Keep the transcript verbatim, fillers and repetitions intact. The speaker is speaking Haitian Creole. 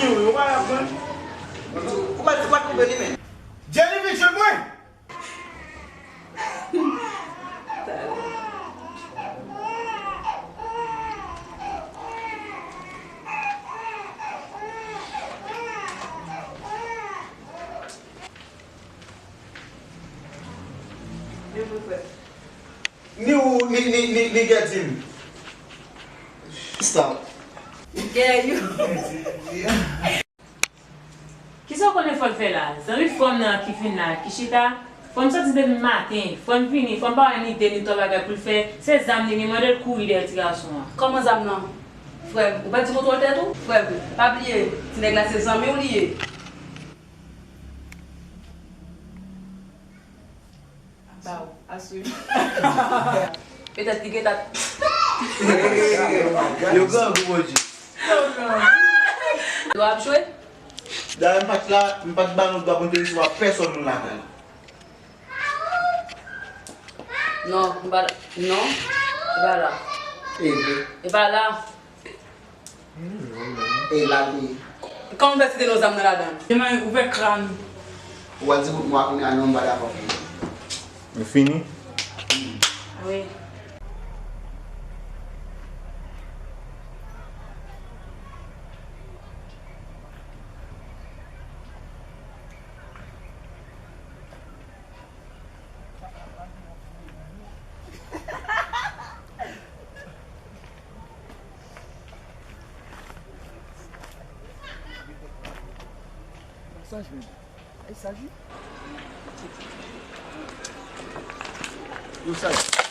Ou pa ap jwenn. Ou pa, ou pa twouve li menm. Jenny vin jwenn mwen. Ni ou, ni, ni, ni, ni Gèdim. Stop. Gè yo. Kisa w konnen fò l fè la? Zanmi frè m nan ki fin la, ki chita. Frè m soti depi maten. Frè m vini, frè m pa wè ni de ni twa bagay pou l fè. Se zam li, li mande l kouri dèyè ti gason an. Kòman zam nan? Frè m, ou pèdi kontwòl tèt ou? Frè m, pa bliye, ti nèg la se zanmi w li ye. Ba w, a swiv. Petèt li gentan. Yo grangou, Bondye. Dwa ap jwe? Dayè, m pa t la, m pa t ba nou dwa pou n te resevwa pèsòn moun lakay la. Non, m pa la. Non, e pa la. E vre. E pa la. E la l te ye. Kòman w fè site non zam nan ladan? Demen ouvè kràn ou. Ou al di bout mwa kounye a non, m pa dakò. Nou fini? Wi. Saj menm. Ay, saj wi. Yo, saj.